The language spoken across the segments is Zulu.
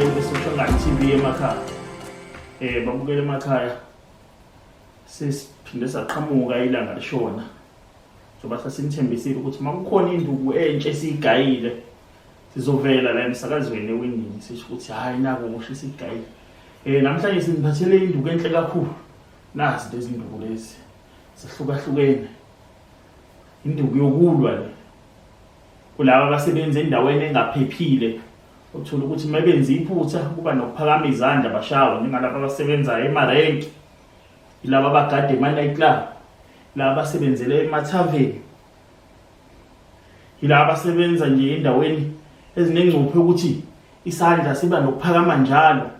Babukeli beSoshangane TV emakhaya. Babukeli emakhaya. Sesiphinde saqhamuka ilanga lishona. Njengoba sasinithembisile ukuthi makukhona induku entsha esiyigayile sizovela la emsakazweni ewindini sisho ukuthi hayi naku ngisho isigayile. Namhlanje siniphathele induku enhle kakhulu. Nazi lezi nduku lezi. Zihlukahlukene. Induku yokulwa le. Kulaba abasebenza endaweni engaphephile uthola ukuthi uma benza iphutha kuba nokuphakama izandla bashawe njengalaba abasebenzayo emarenki, yilaba abagade ema-night club, laba abasebenzele emathaveni, yilaba abasebenza nje endaweni ezinengcuphe ukuthi isandla siba nokuphakama njalo,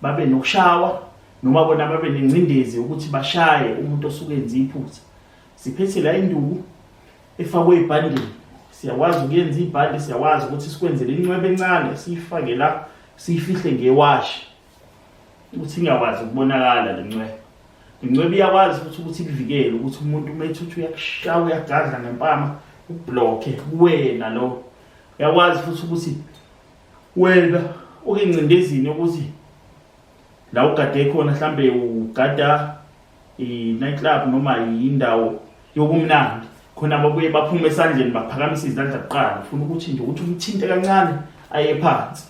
babe nokushawa noma bona babe nengcindezi ukuthi bashaye umuntu osuke enze iphutha. Siphethe la induku efakwe ebhandeni, siyakwazi ukuyenza ibhande, siyakwazi ukuthi sikwenzele incwebe encane siyifake la, siyifihle ngewashi ukuthi ingakwazi ukubonakala le ncwebe. Incwebe iyakwazi futhi ukuthi ikuvikele ukuthi umuntu uma ethi uthi uyakushaya uyagadla ngempama ublokhe kuwena lo. Uyakwazi futhi ukuthi wena ukengcindezini ukuthi la ugade khona mhlambe ugada i-night club noma yindawo yobumnandi khona babuye baphume esandleni baphakamise izandla kuqala, ufuna ukuthi nje ukuthi umthinte kancane aye phansi.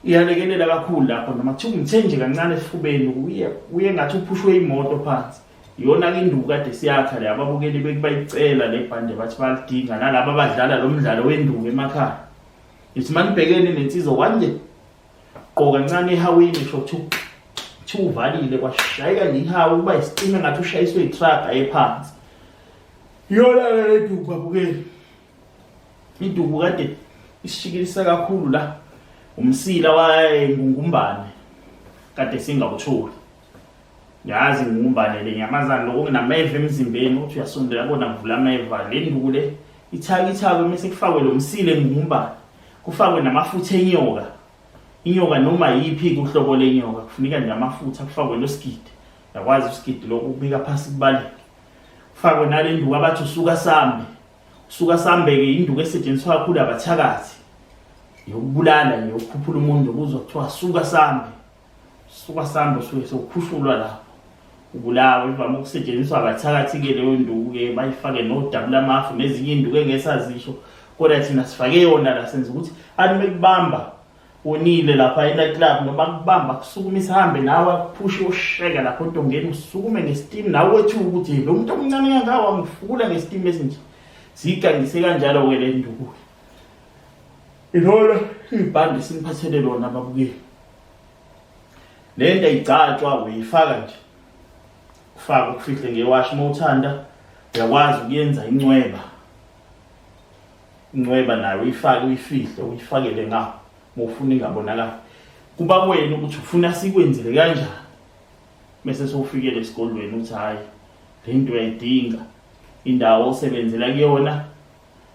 Iyalekelela kakhulu lapho noma kuthiwa umthe nje kancane esifubeni uye ngathi uphushwe imoto phansi. Iyona-ke induku kade siyakha le, ababukeli bekubayicela le bhande bathi bayalidinga nalaba abadlala lo mdlalo wenduku emakhaya. Ngithi manibhekene nensizwa kwanje gqoka kancane ehawini sho kuthiwa uvalile kwashayeka nje ihawu kuba isicime ngathi ushayiswe i-truck aye phansi. Iyona-ke le duku babukeli. Iduku kade isishikilisa kakhulu la umsila wayengungumbane kade singawutholi. Yazi ngungumbane le nyamazane lokho kunameva emzimbeni uthi uyasondela kona kuvula ameva. Le nduku le ithaka ithakwe mase kufakwe lo msila engungumbane, kufakwe namafutha enyoka. Inyoka noma yiphi kuhlobo lenyoka kufuneka nje amafutha kufakwe nosigidi. Uyakwazi usigidi lokho ukubika phansi kubaleke. Kufakwe nale nduku abathi usuka sambe. Usuka sambe-ke induku esetshenziswa kakhulu abathakathi yokubulala yokukhuphula umuntu, ukuzwa kuthiwa suka sambe, suka sambe usuke sewukhushulwa lapho ubulawa. Ivame ukusetshenziswa abathakathi-ke leyo nduku-ke, bayifake nodabula amafu nezinye iy'nduku engesazisho, kodwa thina sifake yona la senza ukuthi athi mekubamba wonile lapha e-night club noma kubamba kusukume isihambe nawe akuphushe uyosheka lapho odongeni usukume ngesitimu nawe wethuka ukuthi lo muntu omncane kangaka wangifukula ngesitimu esinje. Siyigangise kanjalo-ke le nduku. Ilona ibhande siniphathele lona babukeli. Le nto ayigcatshwa, uyifaka nje, ufake ukufihle ngewashi. Uma uthanda uyakwazi ukuyenza incweba, incweba nayo uyifake uyifihle uyifakele ngawo uma ufuna ingabonakali. Kuba kuwena ukuthi ufuna sikwenzele kanjani mese sowufikele esigodlweni uthi hhayi le nto uyayidinga, indawo osebenzela kuyona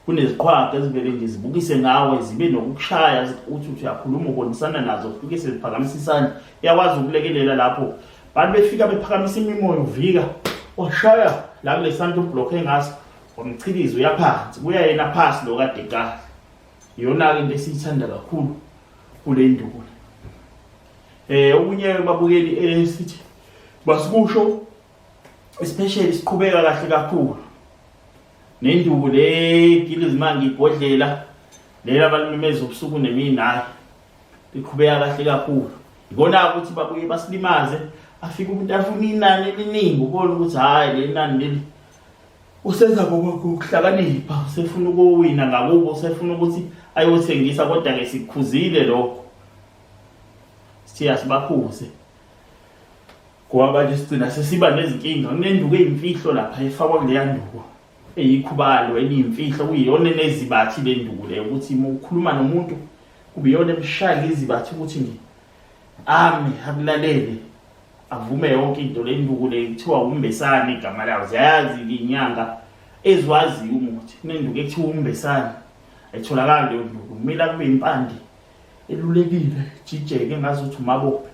kuneziqhwaga ezivele nje zibukise ngawe zibe nokukushaya uthi uthi uyakhuluma ubonisana nazo ufike seziphakamisa isandla. Iyakwazi ukulekelela lapho bantu befika bephakamisa imimoya uvika washaya la kule sandla ublokhe ngaso wamchiliza uyaphansi kuya yena phasi lo kade kahle. Iyona-ke into esiyithanda kakhulu kule nduku. Okunye babukeli esithi basikusho especially siqhubeka kahle kakhulu nenduku le gilizimanga ibhodlela lela balimemeza ubusuku nemini, hayi liqhubeka kahle kakhulu. Ikona ukuthi babuye basilimaze, afike umuntu afuna inani eliningi, ubone ukuthi hhayi leli nani leli usenza ngokuhlakanipha, usefuna ukuwina ngakubo, usefuna ukuthi ayothengisa. Kodwa-ke sikukhuzile lokho, sithiya asibakhuze ngoba manje sigcina sesiba nezinkinga. Kunenduku eyimfihlo lapha efakwa kuleya nduku eyikhubalo eliyimfihlo, kuyiyona enezibathi le nduku leyo, ukuthi uma ukhuluma nomuntu kube iyona emshaya ngezibathi ukuthi nje ame akulalele avume yonke into. Le nduku le kuthiwa umbesane igama layo, ziyayazi-ke inyanga ezwaziyo umuthi. Kunenduku ekuthiwa umbesane, ayitholakali leyo nduku, kumele kube impande elulekile jijeke ngazuthi umabophe.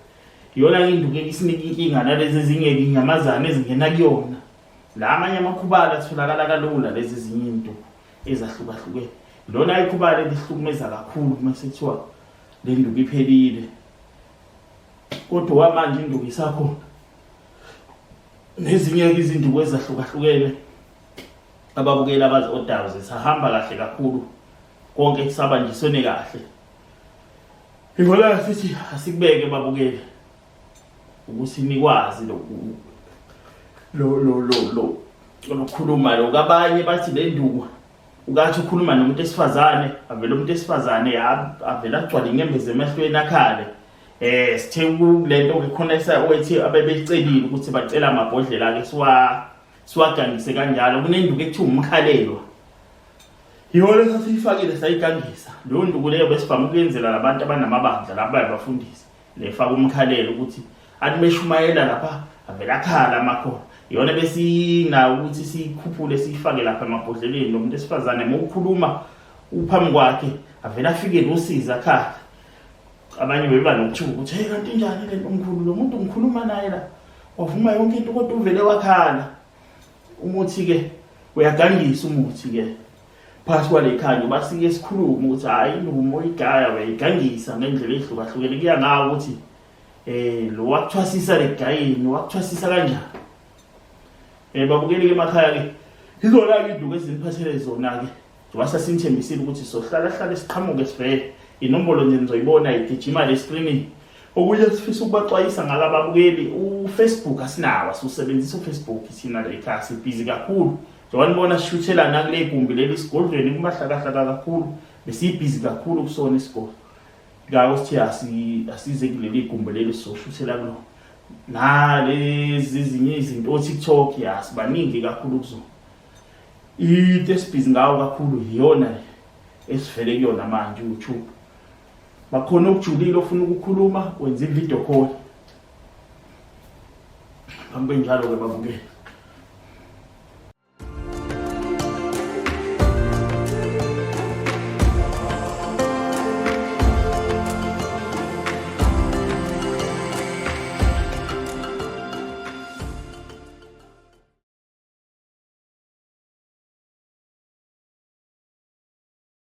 Iyona-ke induku esinika inkinga nalezi ezinye-ke inyamazane ezingena kuyona. La amanye amakhubalo atholakala kalula, lezi ezinye iy'nduku ezahlukahlukene. Lona ikhubalo elihlukumeza kakhulu uma sekuthiwa Le nduku iphelile, kodwa wamanje induku isakhona nezinye-ke izinduku ezahlukahlukene ababukeli abazi-odayo zisahamba kahle kakhulu, konke kusabanjiswene kahle. Ingona sithi asikubeke babukeli ukuthi nikwazi lo lo lo lo lo lokukhuluma lokhu. Abanye bathi le nduku ukathi ukhuluma nomuntu esifazane, avele umuntu esifazane avele agcwale inyembezi emehlweni akhale. Sithe kulento ke khona esawethi abebecelile ukuthi bacela amabhodlela ke siwagangise kanjalo. Kunenduku ekuthiwa umkhalelwa, iyona esasiyifakile sayigangisa leyo nduku leyo. Besivame ukuyenzela labantu abanamabandla laba bayabafundisa lefaka umkhalelo ukuthi athi meshumayela lapha avele akhala amakhono. Iyona besinawo ukuthi siyikhuphule siyifake lapha emabhodleleni, nomuntu esifazane uma ukhuluma uphambi kwakhe avele afike nosiza akhala. Abanye beba nokuthuka ukuthi hey, kanti njani le nto mkhulu, lo muntu ngikhuluma naye la wavuma yonke into kodwa uvele wakhala. Umuthi-ke uyagangisa, umuthi-ke phakathi kwale khanya basike sikhulume ukuthi hhayi, indumo oyigaya uyayigangisa ngendlela ey'hlukahlukene, kuya ngawo ukuthi lo wakuthwasisa legayeni wakuthwasisa kanjani. Babukeli-ke emakhaya-ke, izona-ke iy'nduku eziniphathele zona-ke njengoba sasinithembisile ukuthi sohlala hlale siqhamuke sivele. Inombolo nje nizoyibona igijima le screenini. Okunye sifisa ukubaxwayisa ngalo ababukeli, uFacebook asinawo, asiwusebenzisa uFacebook thina la ekhaya, sibhizi kakhulu. Njengoba nibona sishuthela nakule gumbi leli sigodlweni kumahlakahlaka kakhulu, besibhizi kakhulu kusona isigodlo. Ngakho sithe asize kuleli gumbi leli sizoshuthela kulo. Nalezi ezinye izinto o-TikTok ya sibaningi kakhulu kuzona. Into esibhizi ngawo kakhulu iyona le esivele kuyona manje, u-YouTube. Bakhona okujulile ofuna ukukhuluma, wenza i-video call. Phambi kwenjalo-ke babukeli.